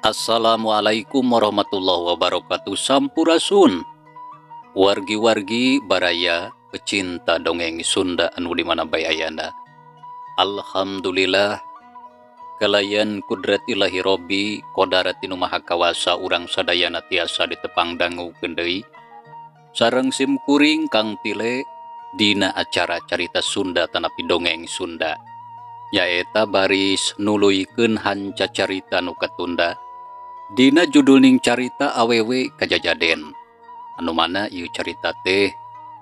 Assalamualaikum warahmatullahi wabarakatuh. Sampurasun, wargi-wargi baraya pecinta dongeng Sunda anu di mana bae ayana. Alhamdulillah, kalayan kudrat ilahi Robbi kodarat tinu maha kawasa, urang sadayana tiasa ditepang dangukeun deui sareng sim kuring Kang Tile dina acara carita Sunda tanapi dongeng Sunda, nyaeta baris nuluykeun hanca carita nu katunda dina judulning carita Awewe Kajajaden, anu mana ieu carita teh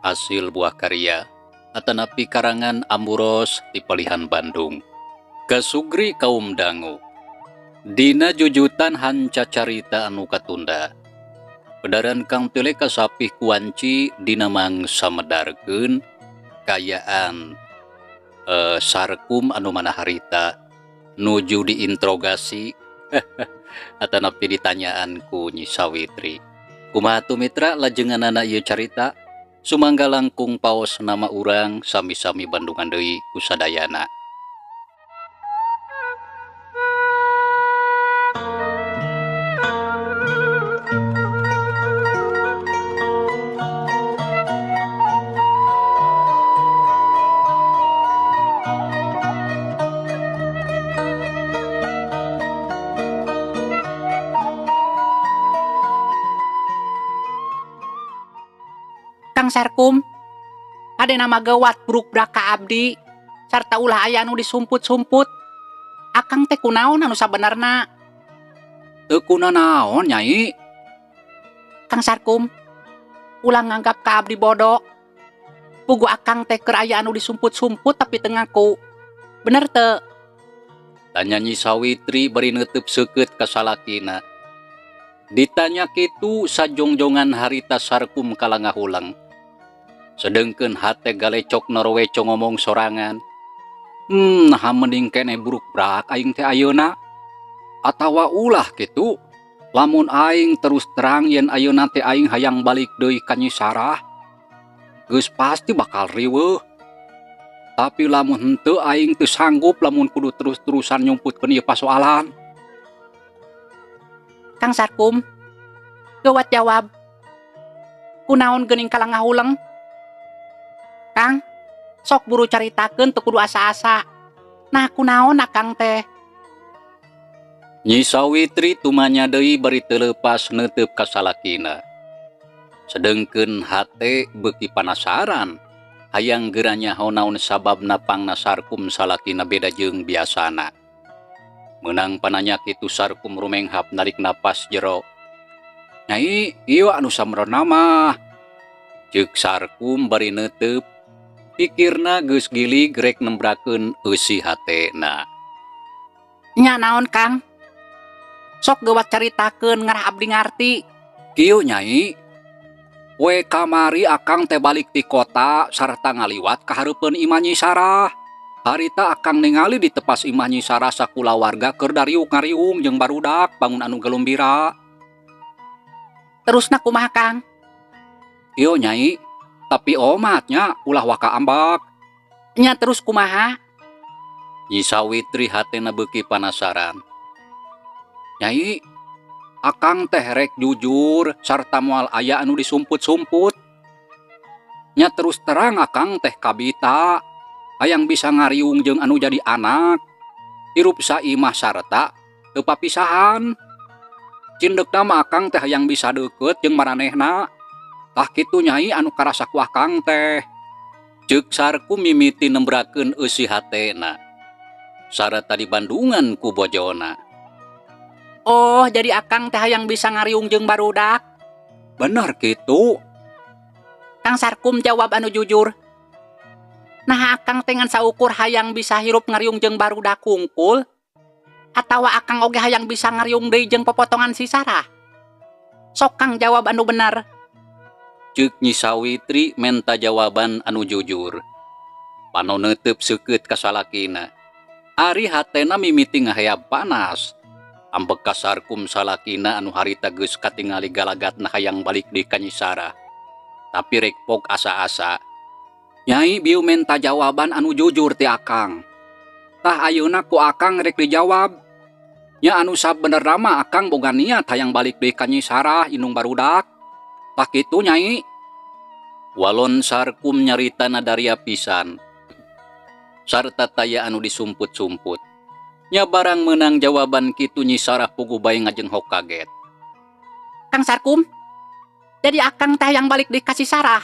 hasil buah karya atanapi karangan Amburos di Palihan Bandung. Kasugri kaum dangu dina jujutan hanca carita anu katunda, pedaran Kang Tile kasapih kuanci dina mangsa medarkeun kayaan Sarkum anu mana harita nuju diinterogasi atanapi ditanyaan ku Nyi Sawitri. Kumaha tuh, mitra, lajenganana ieu carita? Sumangga langkung paos nama urang sami-sami bandungan deui ku sadayana. Kang Sarkum, ada nama gawat buruk braka abdi sarta ulah aya anu disumput-sumput. Akang teh kunaon anu sabenerna? Teu naon, Nyai. Kang Sarkum, ulah nganggap ka abdi bodoh. Pugu akang teh keur aya anu disumput-sumput tapi teu ngaku. Bener teu? Tanya Nyi Sawitri bari neuteub seukeut ka salakina. Ditanya kitu, sajongjongan harita Sarkum kalah ngahuleng. Sedengkeun hate galecok noroweco ngomong sorangan. Nah, mending keneh buruk brak aing teh ayeuna. Atawa ulah kitu. Lamun aing terus terang yen ayeuna teh aing hayang balik deui ka Nyi Sarah, geus pasti bakal riweuh. Tapi lamun henteu, aing teu sanggup lamun kudu terus-terusan nyumputkeun ieu pasoalan. Kang Sarkum, gawat jawab. Kunaon geuning kalah ngahuleng? Kang, sok buru caritakeun, teu kudu asa-asa. Nah, kunaon akang teh? Nyi Sawitri tumanya deui bari teu leupas neuteub ka salakina. Sedengkeun hate beuki panasaran, hayang geura nyaho naon sababna pangna Sarkum salakina beda jeung biasana. Meunang pananya kitu, Sarkum rumenghap narik napas jero. "Nyai, ieu anu sameurna mah," ceuk Sarkum bari neuteub. Pikirna geus gilig rek nembrakeun eusi hatena. Nya naon, Kang? Sok gawat caritakeun ngarah abdi ngarti. Kieu, Nyai. Poe kamari akang teh balik ti kota sarta ngaliwat ka hareupeun imah Nyi Sarah. Harita akang ningali di tepas imah Nyi Sarah sakulawarga keur dariuk ngariung jeung barudak bangun anu galumbira. Terusna kumaha, Kang? Ieu, Nyai, tapi omatnya ulah waka ambak. Nya terus kumaha? Nyi Sawitri hatena beuki panasaran. Nyai, Akang teh rek jujur sarta moal aya anu disumput-sumput. Nya terus terang Akang teh kabita hayang bisa ngariung jeung anu jadi anak. Hirup saimah sarta teu papisahan. Cindekna mah Akang teh hayang bisa deukeut jeung maranehna. Tah kitu, Nyai, anu karasa ku Akang teh. Ceuk Sarkum mimiti nembrakeun eusi hatena sarta dibandungan ku bojona. Oh, jadi Akang teh hayang bisa ngariung jeung barudak. Bener kitu. Kang Sarkum, jawab anu jujur. Nah, Akang teh ngan saukur hayang bisa hirup ngariung jeung barudak kungkul atawa Akang oge hayang bisa ngariung deui jeung popotongan si Sarah? Sok, Kang, jawab anu bener. Ceuk Nyi Sawitri menta jawaban anu jujur. Panon neuteub seukeut ka salakina. Ari hatena mimiti ngaheab panas. Ambek ka Sarkum salakina anu harita geus katingali galagatna hayang balik deui ka Nyi Sarah. Tapi rek pok asa-asa. Nyai, bieu menta jawaban anu jujur ti Akang. Tah, ayeuna ku Akang rek dijawab. Nya anu sabenerna mah Akang boga niat hayang balik deui ka Nyi Sarah, indung barudak. Tah kitu, Nyai. Walon Sarkum nyaritana daria pisan sarta taya anu disumput-sumput. Nya barang menang jawaban kitu, Nyi Sarah puguh bae ngajenghok kaget. Kang Sarkum, jadi Akang teh hayang balik deui ka si Sarah?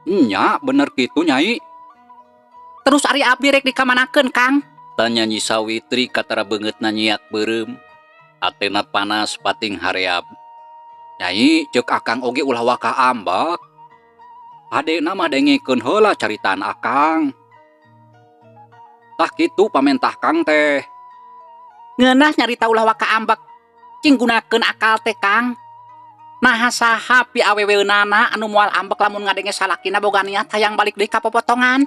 Nya, bener kitu, Nyai. Terus ari abdi rek dikamanakeun, Kang? Tanya Nyi Sawitri katara beungeutna nyiak beureum. Hatena panas pating hareab. Nyai, ceuk Akang oge ulah waka ambek. Hadena mah dengekeun heula caritaan Akang. Tah kitu pamentah Kang teh. Ngeunah nyarita ulah waka ambek. Cing gunakeun akal teh, Kang. Nah, saha piaweweunana anu moal ambek lamun ngadenge salakina boga niat hayang balik deui ka popotongan?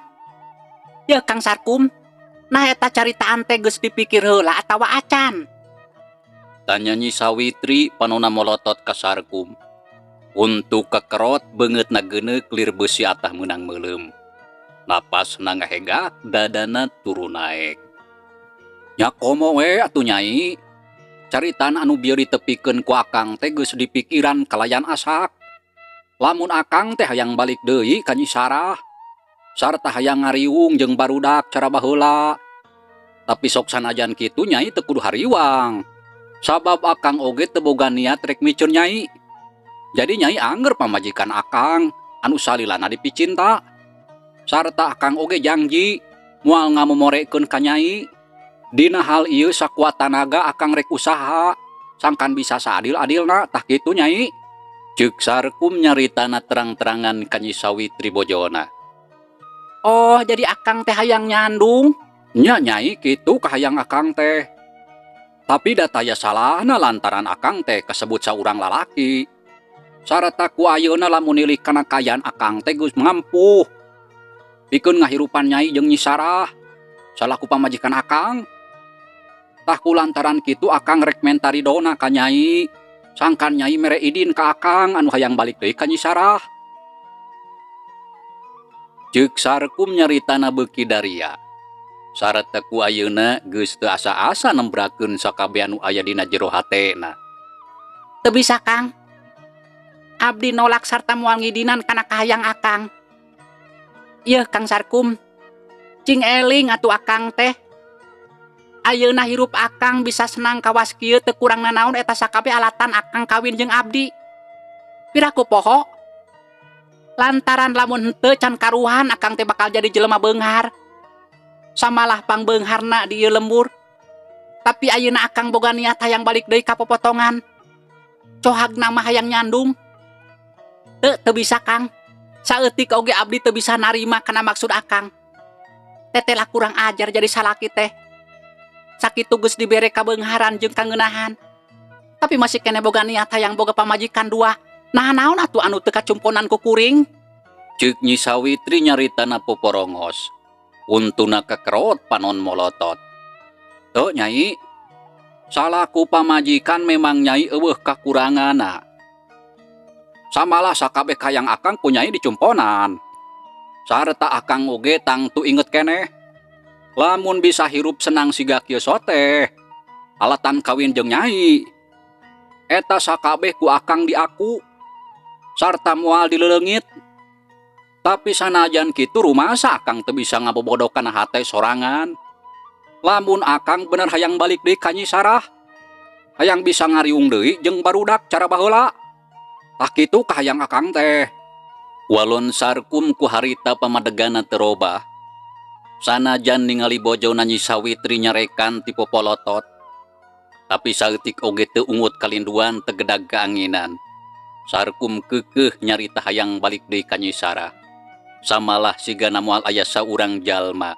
Ya, Kang Sarkum. Nah, eta caritaan teh geus dipikir heula atawa acan? Tanya Nyi Sawitri panona molotot ka Sarkum. Huntu kekerot, beungeutna geuneuk lir beusi atah meunang meuleum. Napasna ngahegak, dadana turun naek. Nya komo we atuh, Nyai. Caritaan anu bieu ditepikeun ku Akang teh geus dipikiran kalayan asak. Lamun Akang teh hayang balik deui ka Nyi Sarah sarta hayang ngariung jeung barudak cara baheula. Tapi sok sanajan kitu, Nyai teu kudu hariwang. Sabab Akang oge teu boga niat rek miceun Nyai. Jadi Nyai angger pamajikan Akang anu salilana dipicinta. Sarta Akang oge janji moal ngamomorekeun ka Nyai. Dina hal ieu sakuat tanaga Akang rek usaha sangkan bisa saadil-adilna. Tah kitu, Nyai. Ceuk Sarkum nyaritana terang-terangan ka Nyi Sawitri bojona. Oh, jadi Akang teh hayang nyandung? Nya, Nyai, kitu kahayang Akang teh. Tapi da taya salahna lantaran Akang teh kasebut saurang lalaki. Sarta ku ayeuna lamun nilik kana kaayaan Akang teh geus mampu pikeun ngahirupan Nyai jeung Nyi Sarah salaku pamajikan Akang. Tah, ku lantaran kitu Akang rek menta ridona ka Nyai. Sangkan Nyai mere idin ka Akang anu hayang balik deui ka Nyi Sarah. Ceuk Sarkum nyaritana beuki daria. Sarta ku ayeuna geus teu asa-asa nembrakeun sakabeh anu aya dina jero hatena. Teu bisa, Kang. Abdi nolak sarta moal ngidinan kana kahayang Akang. Yeuh, Kang Sarkum. Cing eling atuh Akang teh. Ayeuna hirup Akang bisa senang kawas kieu, teu kurang nanaon, eta sakabeh alatan Akang kawin jeung abdi. Piraku poho? Lantaran lamun henteu, can karuhan Akang teh bakal jadi jelema beunghar. Samalah pangbeungharna di ieu lembur. Tapi ayeuna Akang boga niat hayang balik deui ka popotongan. Cohagna mah hayang nyandung. Teu, teu bisa, Kang. Saeutik oge abdi teu bisa narima kana maksud Akang. Teteh kurang ajar jadi salaki teh. Sakitu geus dibere kabeungharan jeung kangeunahan. Tapi masih keneh boga niat hayang boga pamajikan dua. Nah, naon atuh anu teu kacumponan ku kuring? Ceuk Nyi Sawitri nyaritana poporongos. Untuna kekerot, panon molotot. Teu, Nyai. Salaku pamajikan memang Nyai euweuh kakuranganna. Samalah sakabeh kahayang Akang ku Nyai dicumponan. Sarta Akang oge tangtu inget keneh. Lamun bisa hirup senang siga kieu soteh. Alatan kawin jeung Nyai. Eta sakabeh ku akang diaku sarta moal dileleungit. Tapi sanajan kitu rumasa akang teu bisa ngabobodo kana hate sorangan. Lamun akang bener hayang balik deui ka Nyi Sarah, hayang bisa ngariung deui jeung barudak cara baheula. Tah kitu kahayang akang teh. Walon Sarkum ku harita pamadegana teu robah. Sanajan ningali bojona Nyi Sawitri nyarekan ti popolotot. Tapi saeutik oge teu ungut kalinduan teu gedag kaanginan. Sarkum keukeuh nyarita hayang balik deui ka Nyi Sarah. Samalah sigana moal aya saurang jalma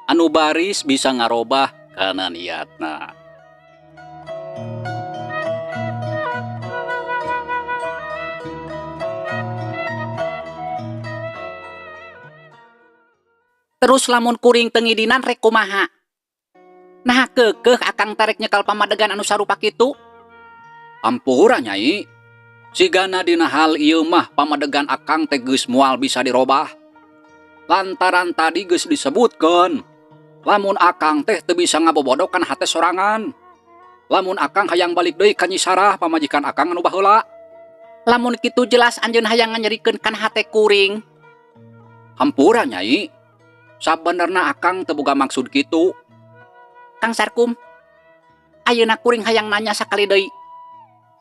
anu baris bisa ngarobah kana niatna. Terus lamun kuring teu ngidinan rek kumaha? Nah keukeuh akang tarek nyekal pamadegan anu sarupa kitu. Ampura Nyai. Sigana dina hal ieu mah pamadegan akang teh geus moal bisa dirobah. Lantaran tadi geus disebutkeun, lamun akang teh teu bisa ngabobodo kana hate sorangan. Lamun akang hayang balik deui ka Nyi Sarah pamajikan akang anu baheula. Lamun kitu jelas anjeun hayang nganyerikeun kana hate kuring. Hampura Nyai. Sabenerna akang teu boga maksud kitu. Kang Sarkum, ayeuna kuring hayang nanya sakali deui.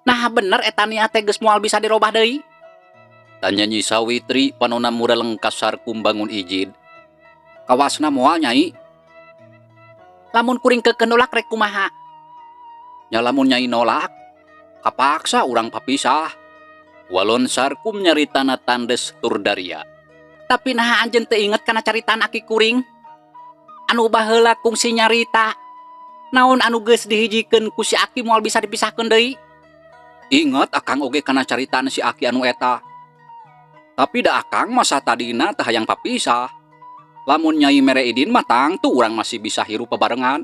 Nah bener eta niat teh geus moal bisa dirobah deui? Tanya Nyi Sawitri panona mureleng ka Sarkum bangun ijid. Kawasna moal Nyai. Lamun kuring keukeuh nolak rek kumaha? Nya lamun Nyai nolak, kapaksa urang papisah. Walon Sarkum nyaritana tandes tur daria. Tapi naha anjeun teu inget kana caritaan aki kuring? Anu baheula kungsi nyarita. Naon anu geus dihijikeun ku si aki moal bisa dipisahkeun deui? Inget akang oge kana caritaan si aki anu eta. Tapi da akang masa tadina teh hayang papisah. Lamun Nyai mere idin mah tangtu urang masih bisa hirup bebarengan.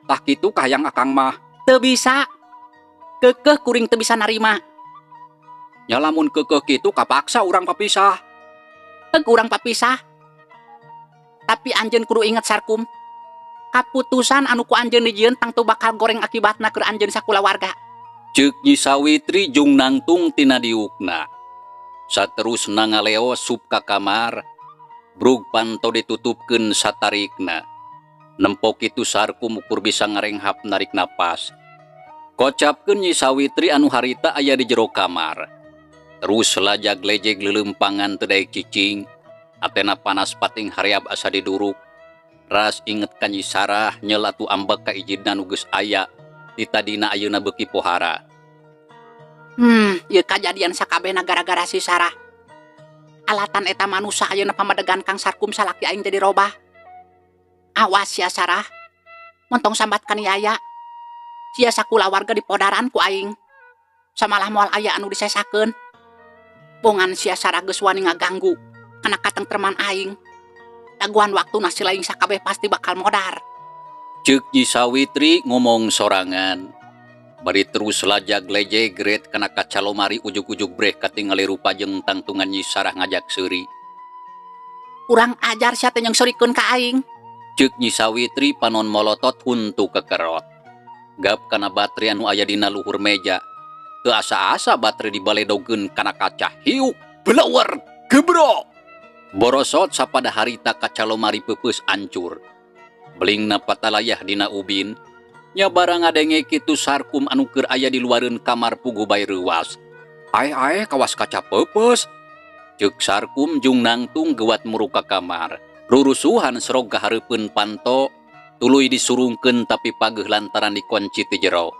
Tah kitu kahayang akang mah. Teu bisa. Keukeuh kuring teu bisa narima. Nya lamun keukeuh kitu kapaksa urang papisah. Teu urang papisah. Tapi anjeun kudu inget Sarkum. Kaputusan anu ku anjeun dijieun tangtu bakal goreng akibatna keur anjeun sakulawarga. Ceuk Nyi Sawitri jung nangtung tina diukna. Saterusna ngaleo sup ka kamar, brug panto ditutupkeun satarikna. Nempo kitu Sarkum ukur bisa ngarenghap narik napas. Kocapkeun Nyi Sawitri anu harita aya di jero kamar. Terus lajag lejeg leuleumpangan teu daek cicing, atena panas pating hareab asa diduruk. Ras inget ka Nyi Sarah nyel atuh ambek ka ijidna nu geus aya, ti tadina ayeuna beuki pohara. Ieu kajadian sakabehna gara-gara si Sarah. Alatan eta manusa ayeuna pamadegan Kang Sarkum salaki aing jadi robah. Awas ya Sarah. Montong sambat ka Yaya. Sia sakulawarga dipodaran ku aing. Samalah moal aya anu disesakeun. Bongan sia Sarah geus wani ngaganggu kana katengtreman aing. Daguan waktuna si laing sakabeh pasti bakal modar. Ceuk Nyi Sawitri ngomong sorangan. Bari terus lajag lejeg gret kana kaca lomari ujug-ujug breh katingali rupa jeung tangtungan Nyi Sarah ngajak seuri. Urang ajar sia teh nyengsorikeun ka aing. Ceuk Nyi Sawitri panon molotot huntu kekerot. Gap kana baterai anu aya dina luhur meja. Teu asa-asa baterai dibaledogeun kana kaca hiuk blower gebro. Borosot sapada harita kaca lomari peupeus ancur. Belingna patalayah dina ubin. Nya barang ngadenge kitu Sarkum anu keur aya di luareun kamar puguh bae reuwas. Ae-ae kawas kaca peupeus. Ceuk Sarkum jung nangtung geuwat muruk ka kamar. Rurusuhan serog ka hareupeun panto, tuluy disurungkeun tapi pageuh lantaran dikunci ti jero.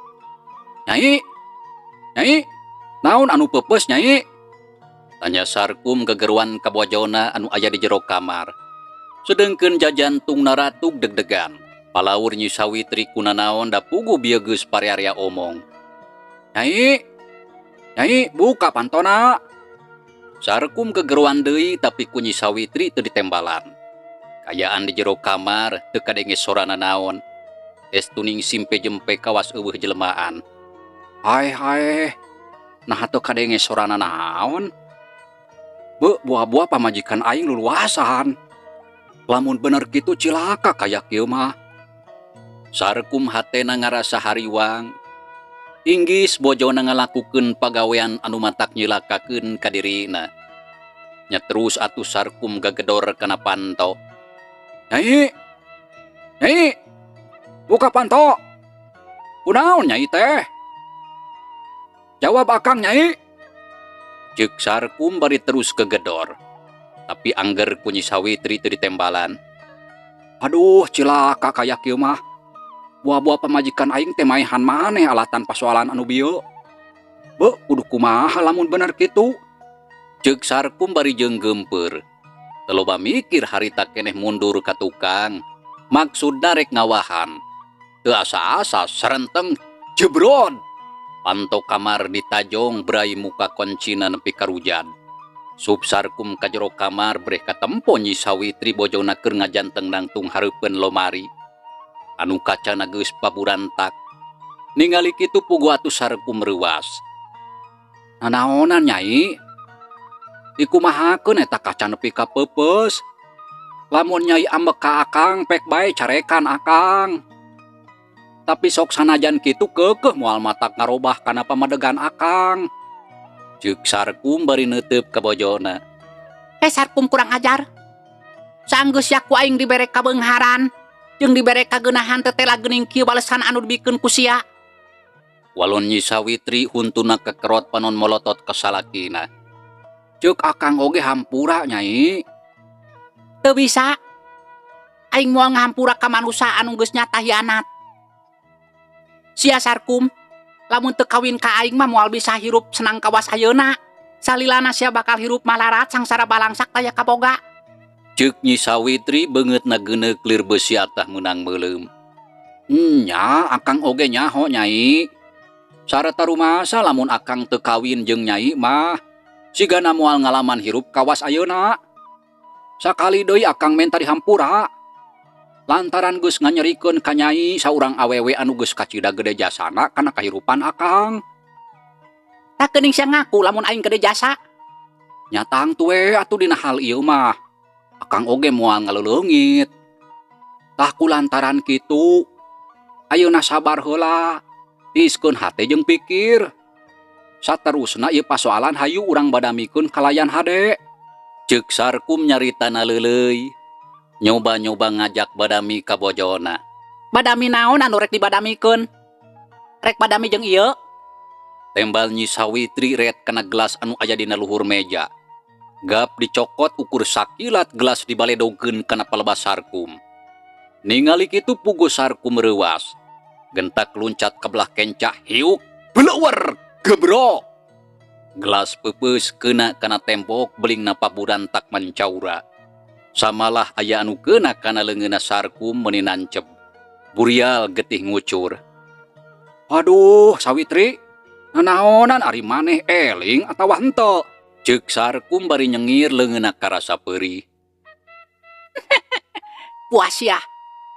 Nyai, Nyai, naon anu peupeus Nyai? Tanya Sarkum gegeruan ka bojona anu aya di jero kamar. Sedengkeun jajantungna ratug deg-degan. Palaur Nyi Sawitri kunanaon da puguh bieu geus paria-ria omong. Nyai, Nyai, buka pantona. Sarkum kegeruan deui tapi ku Nyi Sawitri teu ditembalan. Kayaan di jero kamar teu kadenge sorana naon. Es tuning simpe jempe kawas eueuh jelmaan. Hae hae, nah teu kadenge sorana naon. Beuh, buah-buah pamajikan aing luluasan. Lamun bener kitu cilaka kaya kieu mah. Sarkum hatena ngarasa hariwang. Inggis bojona ngalakukeun pagawean anu matak nyilakakeun ka dirina. Nya terus atuh Sarkum gagedor kana panto. Nyai! Nyai! Buka panto! Kunaon nyai teh? Jawab akang nyai! Ceuk Sarkum bari terus gegedor. Tapi angger ku Nyi Sawitri teu ditembalan. Aduh, cilaka kaya kieu mah. Buah-buah pamajikan aing teh maehan maneh alatan pasoalan anu bieu. Beuh, kudu kumaha lamun bener kitu? Ceuk Sarkum bari jeung geumpeur. Teu loba mikir harita keneh mundur ka tukang. Maksudna rek ngawahan. Teu asa-asa serenteng jebrod. Panto kamar ditajong brai muka koncina nepi ka rujad. Sup Sarkum ka jero kamar breh katempo Nyi Sawitri bojona keur ngajanteng nangtung hareupeun lomari. Anu kacana geus paburantak. Ningali kitu puguh atuh Sarkum reuas. Nanaonan nyai? Dikumahakeun eta kaca nepi ka peupeus? Lamun nyai ambek ka akang pek bae carekan akang. Tapi sok sanajan kitu keukeuh moal matak ngarobah kana pamadegan akang. Ceuk Sarkum bari neuteup ka bojona. Sarkum kurang ajar. Saenggeus sia ku aing dibere kabeungharan jeung dibere kageunahan teh tela geuning kieu balesan anu dibikeun ku sia. Walon Nyi Sawitri huntuna kekerot panon molotot ka salakina. Ceuk akang oge hampura nyai. Teu bisa. Aing moal ngahampura ka manusa anu geus nyata hianat. Sia Sarkum, lamun teu kawin ka aing mah moal bisa hirup senang kawas ayeuna. Salilana sia bakal hirup malarat sangsara balangsak taya kaboga. Ceuk Nyi Sawitri beungeutna geuneuk lir beusi atah meunang meuleum. Nya, akang oge nyaho nyai. Sarta rumasa lamun akang teu kawin jeung nyai mah sigana moal ngalaman hirup kawas ayeuna. Sakali deui akang menta dihampura. Lantaran geus nganyerikeun ka nyai saurang awewe anu geus kacida gede jasana kana kahirupan akang. Tah geuning sia ngaku lamun aing gede jasa. Nya tangtu we atuh dina hal ieu mah. Akang oge moal ngaleuleungit. Tah ku lantaran kitu ayeuna sabar heula. Tiiskeun hate jeung pikir. Saterusna ieu pasoalan hayu urang badamikeun kalayan hade. Ceuk Sarkum nyaritana leuleuy. Nyoba-nyoba ngajak badami ka bojona. Badami naon anu rek dibadamikeun? Rek badami jeung ieu? Tembal Nyi Sawitri ret kana gelas anu aya dina luhur meja. Gap dicokot ukur sakilat gelas dibaledogeun kana palebah Sarkum. Ningali kitu puguh Sarkum reuas. Gentak luncat ka belah kenca hiuk bleuwer gebro. Gelas peupeus keuna kana tembok belingna paburantak mancaura. Samalah aya anu keuna kana leungeunna Sarkum meuni nancep. Burial getih ngucur. Aduh, Sawitri, nanaonan ari maneh eling atawa henteu? Ceuk Sarkum bari nyengir leungeunna karasa peurih. Puas ya,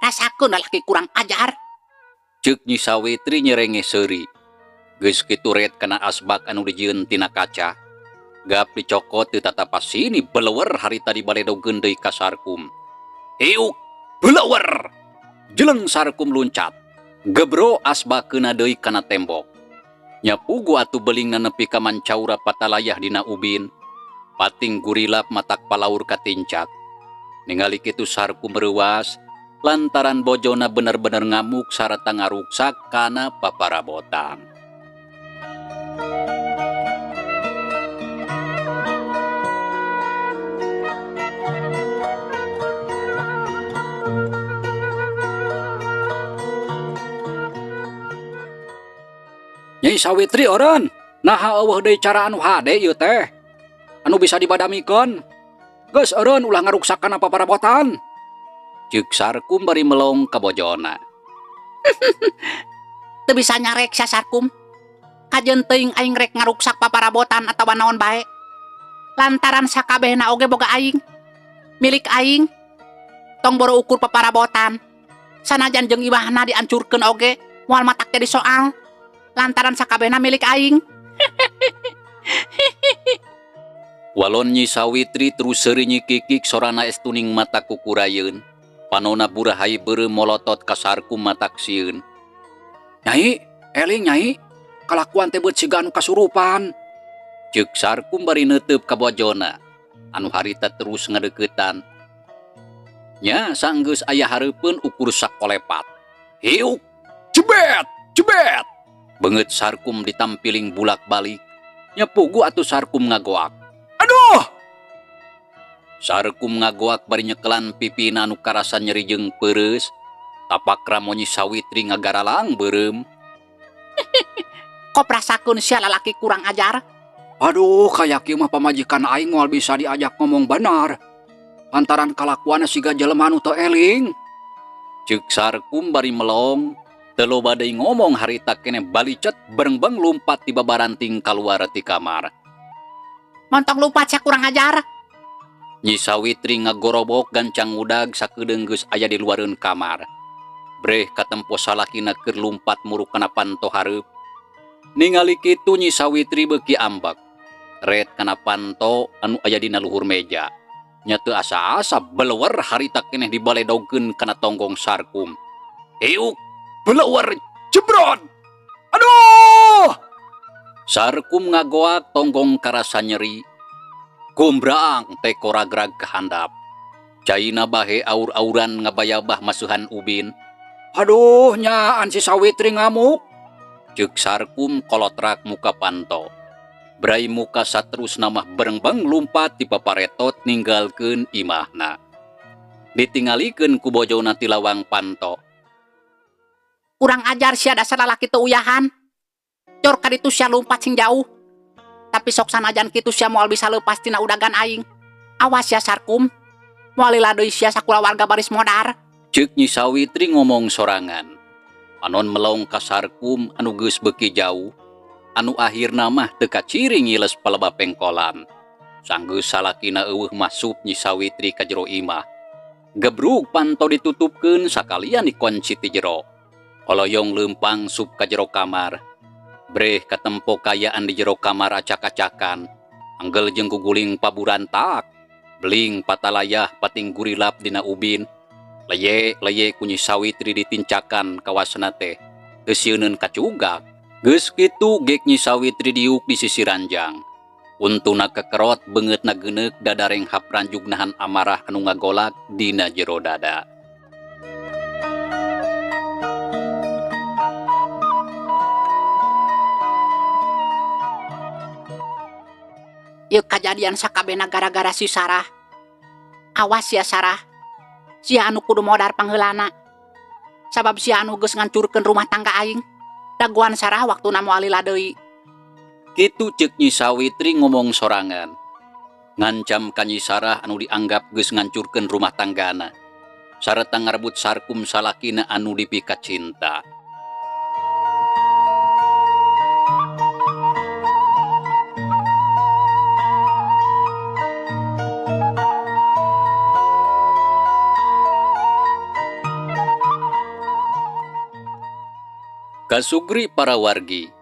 rasakeun lalaki kurang ajar. Ceuk Nyi Sawitri nyerenge seuri. Geus kitu ret kana asbak anu dijieun tina kaca. Gap dicokot teu tatapas sini beleuwer harita dibaledogeun deui ka Sarkum. Hiuk beleuwer. Jeleng Sarkum luncat. Gebro asbakeuna deui kana tembok. Nya puguh atuh belingna nepi ka mancaura patalayah dina ubin. Pating gurilap matak palaur katincak. Ningali kitu Sarkum reuas lantaran bojona bener-bener ngamuk sarta ngaruksak kana paparabotan. Nyai Sawitri oran, naha eueuh deui cara anu hade ieu teh. Anu bisa dibadamikeun. Geus eureun ulah ngaruksak kana paparabotan. Ceuk Sarkum bari melong ka bojona. Teu bisa nyarek sia Sarkum. Kajeun teuing aing rek ngaruksak paparabotan atawa naon bae. Lantaran sakabehna oge boga aing. Milik aing. Tong boro ukur paparabotan. Sanajan jeung imahna diancurkeun oge, moal matak jadi soal. Lantaran sakabehna milik aing. Walon Nyi Sawitri terus seuri nyikikik sorana estuning mata kukurayeun. Panona burahay beureum molotot ka Sarkum matak sieun. Nyai, eling nyai, kalakuan teh beut siga anu kasurupan. Ceuk Sarkum bari neuteub ka bojona anu harita terus ngadeuketan. Nya sanggeus aya hareupeun ukur sakolepat. Hiuk, jebet, jebet. Beungeut Sarkum ditampiling bulak-balik. Nya pugu atuh Sarkum ngagoak. Aduh! Sarkum ngagoak bari nyekelan pipina anu karasa nyeri jeung peureus. Tapak ramo Nyi Sawitri ngagaralang beureum. Kok rasakeun sia lalaki kurang ajar? Aduh, kaya kieu mah pamajikan aing moal bisa diajak ngomong benar. Lantaran kalakuanna siga jelema anu teu eling. Ceuk Sarkum bari melong, teu loba deui ngomong harita keneh balicet berengbeng lumpat ti babaranting kaluar ti kamar. Montong lumpat sia kurang ajar. Nyi Sawitri ngagorobok gancang udag sakedeung geus aya di luareun kamar. Breh katempo salakina keur lumpat muruk kana panto hareup. Ningali kitu Nyi Sawitri beuki ambek. Ret kana panto anu aya dina luhur meja. Nya teu asa-asa beleuwer harita keneh dibaledogkeun kana tonggong Sarkum. Hiuk, beleuwer jebrot. Aduh! Sarkum ngagoak tonggong karasa nyeri. Gombrang teko ragrag kahandap. Caina bahe aur-auran ngabayabah masuhan ubin. Aduh, nyaan si Sawitri ngamuk. Ceuk Sarkum kolotrak muka panto. Brai muka saterusna mah berengbeng lumpat di paparetot ninggalkeun imahna. Ditingalikeun ku bojona ti lawang panto. Kurang ajar sia dasar lalaki teu uyahan. Cor kaditu sia lumpat sing jauh. Tapi sok sanajan kitu sia moal bisa leupas tina udagan aing. Awas sia Sarkum. Moal lila deui sia sakulawarga baris modar. Ceuk Nyi Sawitri ngomong sorangan. Panon melong ka Sarkum anu geus beuki jauh. Anu akhirna mah teu kaciri ngiles palebah pengkolan. Sanggeus salakina eueuh masup Nyi Sawitri ka jero imah. Gebrug panto ditutupkeun sakalian dikunci ti jero. Holoyong leumpang sup ka jero kamar. Breh katempo kayaan di jero kamar acak-acakan. Anggel jeung guguling paburantak. Beling patalayah pating gurilap dina ubin. Leye leye ku Nyi Sawitri ditincakan kawasna teh. Teu sieuneun kacugak. Geus kitu gek Nyi Sawitri diuk di sisi ranjang. Untuna kekerot beungeutna geuneuk dadareng hapranjug nahan amarah anu ngagolak dina jero dada. Ieu kajadian sakabehna gara-gara si Sarah. Awas ya Sarah. Sia anu kudu modar pangheulana. Sabab sia anu geus ngancurkeun rumah tangga aing. Dagoan Sarah waktuna moal lila deui. Kitu ceuk Nyi Sawitri ngomong sorangan. Ngancam ka Nyi Sarah anu dianggap geus ngancurkeun rumah tanggana. Sareta ngarebut Sarkum salakina anu dipikacinta. Kasugri para wargi,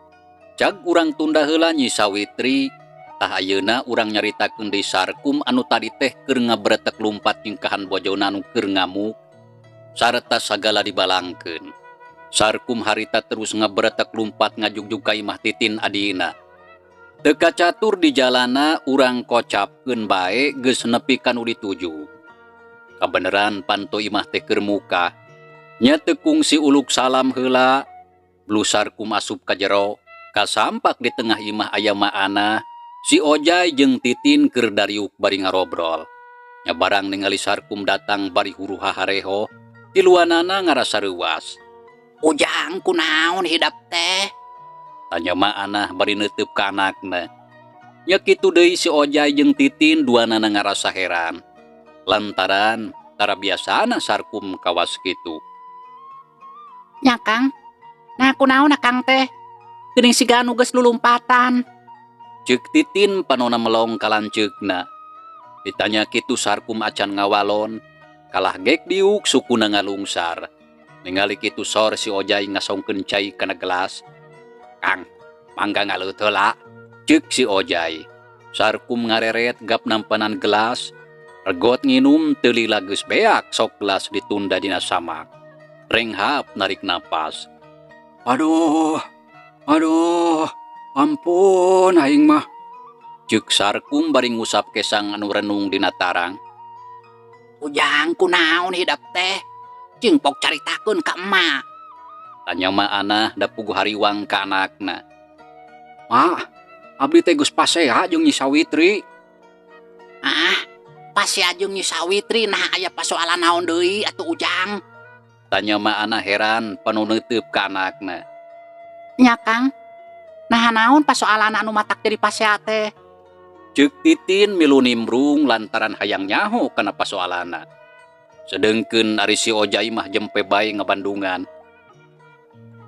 cag urang tunda heula Nyi Sawitri, tah ayeuna urang nyaritakeun deui Sarkum anu tadi teh keur ngabretek lumpat nyingkahan bojona anu keur ngamuk sareta sagala dibalangkeun. Sarkum harita terus ngabretek lumpat ngajugjug ka imah Titin adina. Teu kacatur di jalana urang kocapkeun bae geus nepi ka nu dituju. Kabeneran panto imah teh keur muka, nya teu kungsi uluk salam heula. Blu Sarkum asup ka jero, kasampak di tengah imah aya maana, si Ojai jeung Titin keur dariuk bari ngarobrol. Nya barang ningali Sarkum datang bari huruha hareho, tiluanana ngarasa reuas. Ujang kunaon hidap teh? Tanya maana bari neuteub ka anakna. Nya kitu deui si Ojai jeung Titin duanana ngarasa heran. Lantaran tara biasana Sarkum kawas kitu. Nya Kang, nah kunaon Kang teh? Geuning siga anu geus lulumpatan. Ceuk Titin panona melong ka lanceukna. Ditanya kitu Sarkum acan ngawalon, kalah gek diuk sukuna ngalungsar. Ningali kitu sor si Ojai ngasongkeun cai kana gelas. Kang, mangga ngaleut heula. Ceuk si Ojai. Sarkum ngareret gap nampanan gelas, Regot nginum teu lila geus beak sok gelas ditunda dina samak. Renghap narik napas. Aduh, aduh, ampun aing mah. Ceuk Sarkum bari ngusap kesang anu renung dina tarang. Ujang, kunaon hidep teh? Cing pok caritakeun ka emak. Tanya Ma Anah da puguh hariwang ka anakna. Ma, abdi teh geus pasea jeung Nyi Sawitri. Ah, pasea jeung Nyi Sawitri, nah aya pasoalan naon deui atuh, Ujang? Tanya Ma Anah heran panu neuteup ka anakna. Nya, Kang. Nah, naon pasoalan anu matak jadi pasea teh? Ceuk Titin milu nimbrung lantaran hayang nyaho kana pasoalanna. Sedengkeun ari si Ojai mah jempe bae ngabandungan.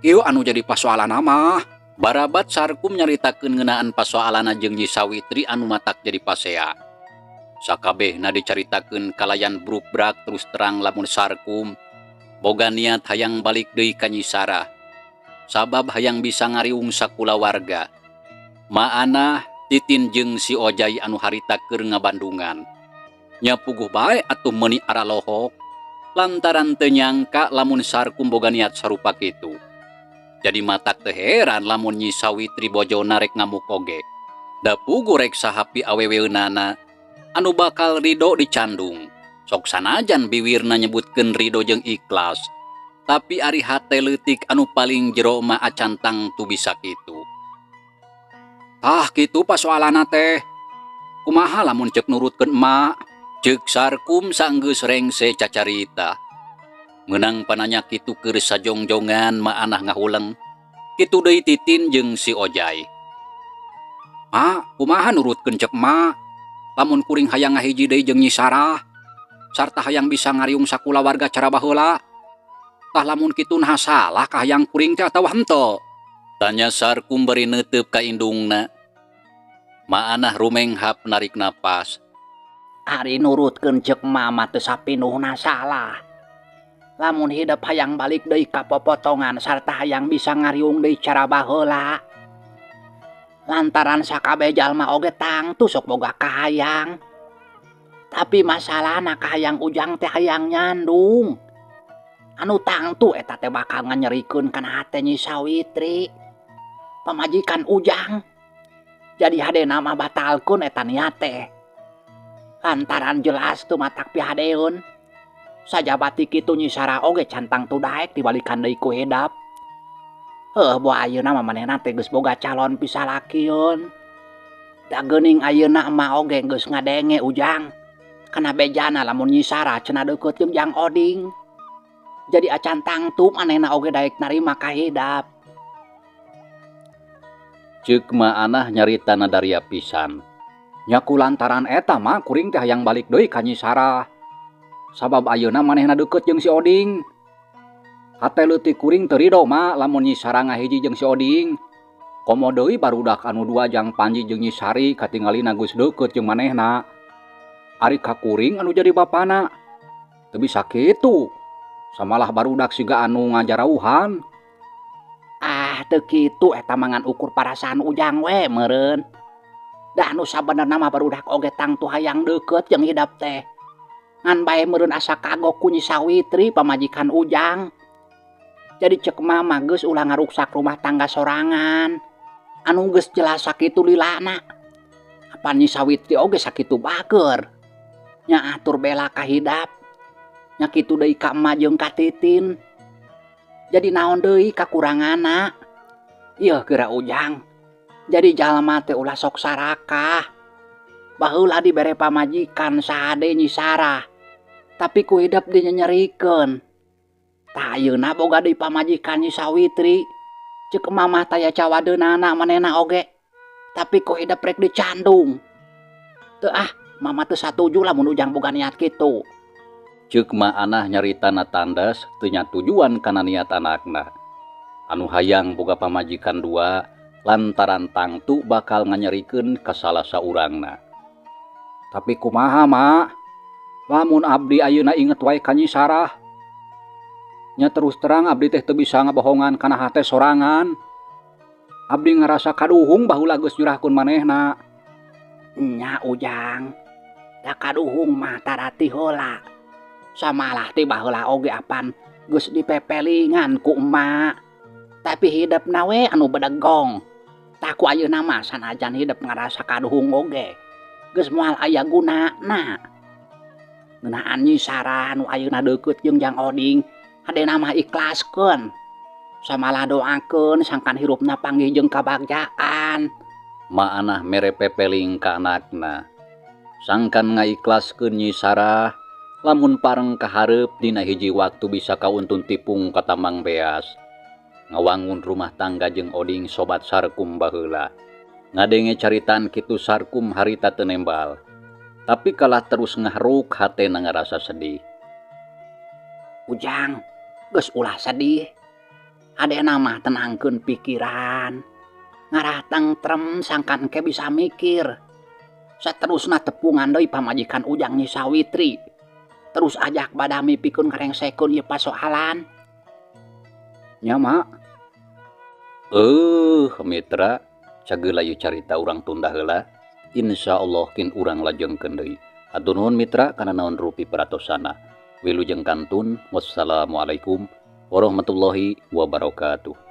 Kieu anu jadi pasoalan mah. Barabat Sarkum nyaritakeun ngeunaan pasoalanna jeung Nyi Sawitri anu matak jadi pasea. Sakabehna dicaritakeun kalayan brukbrak terus terang lamun Sarkum boga niat hayang balik deui ka Nyi Sarah. Sabab hayang bisa ngariung sakulawarga. Ma Anah, Titin jeung si Ojai anu harita keur ngabandungan. Nya puguh bae atuh meuni aralohok lantaran teu nyangka lamun Sarkum boga niat sarupa kitu. Jadi matak teu heran lamun Nyi Sawitri bojona rek ngamuk oge. Da puguh rek saha piaweweunana anu bakal ridho dicandung. Sok sanajan biwirna nyebutkeun ridho jeung ikhlas. Tapi ari hate leutik anu paling jero mah acan tangtu bisa kitu. Tah, kitu pasoalanna teh. Kumaha lamun cek nurutkeun emak? Ceuk Sarkum sanggeus rengse cacarita. Meunang pananya kitu keur sajongjongan Ma Anah ngahuleng. Kitu deui Titin jeung si Ojai. Ma, kumaha nurutkeun cek emak? Lamun kuring hayang ngahiji deui jeung Nyi Sarah sarta hayang bisa ngariung sakulawarga cara baheula. Tah, lamun kitu naha salah kahayang kuring teh atawa henteu? Tanya Sarkum bari neuteup ka indungna. Ma Anah rumenghap narik napas. Ari nurutkeun ceuk mama teu sapinuhna salah. Lamun hidep hayang balik deui ka popotongan sarta hayang bisa ngariung deui cara baheula. Lantaran sakabeh jalma oge tangtu sok boga kahayang. Tapi masalahna kahayang Ujang teh hayang nyandung. Anu tangtu eta teh bakal nganyerikeun kana hate Nyi Sawitri, pamajikan Ujang. Jadi hadena mah batalkeun eta niat teh. Lantaran jelas teu matak pihadeun. Sajabati kitu Nyi Sarah oge can tangtu daek dibalikan deui ku hidep. Heuh, boa ayeuna mah manehna teh geus boga calon pisalakieun. Da geuning ayeuna emak oge geus ngadenge Ujang. Kana bejana lamun Nyi Sarah cenah deukeut jeung Jang Oding. Jadi acan tangtu manehna oge daek narima ka hidep. Ceuk Ma Anah nyarita nadaria pisan. Nya ku lantaran eta mah kuring teh hayang balik deui ka Nyi Sarah. Sabab ayeuna manehna deukeut jeung si Oding. Hate leutik kuring teu rido, Ma, lamun Nyi Sarah ngahiji jeung si Oding. Komo deui barudak anu dua, Jang Panji jeung Nyi Sari, katingalina geus deukeut jeung manehna. Ari ka kuring anu jadi bapana teu bisa kitu. Samalah barudak siga anu ngajarauhan. Ah, teu kitu, eta mah ngan ukur parasaan Ujang we meureun. Dah nu sabenerna mah barudak oge tangtu hayang deukeut jeung hidep teh. Ngan bae meureun asa kagok ku Nyi Sawitri, pamajikan Ujang. Jadi cek mama geus ulah ngaruksak rumah tangga sorangan. Anu geus jelas sakitu lilana. Apan Nyi Sawitri oge sakitu bager. Nya atur bela ka hidep. Nya kitu deui ka emak jeung ka Titin. Jadi naon deui kakuranganna? Ieu geura, Ujang. Jadi jalma teh ulah sok sarakah. Baheula dibere pamajikan sahade Nyi Sarah. Tapi ku hidep dinyenyerikeun. Tah, ayeuna boga deui pamajikan Nyi Sawitri. Ceuk mamah taya cawadeunana manehna oge. Tapi ku hidep rek dicandung. Teu ah, mama teu satuju lamun Ujang boga niat kitu. Ceuk Ma Anah nyaritana tandas teu nyatujuan kana niat anakna. Anu hayang boga pamajikan dua lantaran tangtu bakal nganyerikeun ka salah saurangna. Tapi kumaha, Ma? Lamun abdi ayeuna inget wae ka Nyi Sarah. Nya terus terang abdi teh teu bisa ngabohongan kana hate sorangan. Abdi ngarasa kaduhung baheula geus nyurahkeun manehna. Nya, Ujang. Da kaduhung mah tarati heula. Samalah ti baheula oge apan geus dipepelingan ku emak. Tapi hidepna we anu bedegong. Tah ku ayeuna mah sanajan hidep ngarasa kaduhung oge geus moal aya gunana. Ngeunaan Nyi Sarah nu ayeuna deukeut jeung Jang Oding, hadena mah ikhlaskeun. Samalah doakeun sangkan hirupna panggih jeung kabagjaan. Maanah mere pepeling ka anakna. Sangkan ngaikhlaskeun Nyi Sarah, lamun pareng kahareup dina hiji waktu bisa kauntun tipung ka tambang beas. Ngawangun rumah tangga jeung Oding sobat Sarkum baheula. Ngadenge caritaan kitu Sarkum harita teu nembal. Tapi kalah terus ngaharuk hatena ngarasa sedih. Ujang, geus ulah sedih. Hadena mah tenangkeun pikiran. Ngarah tentrem sangkan engke bisa mikir. Saterusna tepungan deui pamajikan Ujang Nyi Sawitri. Terus ajak badami pikeun ngarengsekeun ieu pasoalan. Nya, Mak. Mitra, cageula ieu carita urang tunda heula. Insyaallah kin urang lajengkeun deui. Hatur nuhun mitra kana naon rupi peratosana. Wilujeng kantun. Wassalamualaikum warahmatullahi wabarakatuh.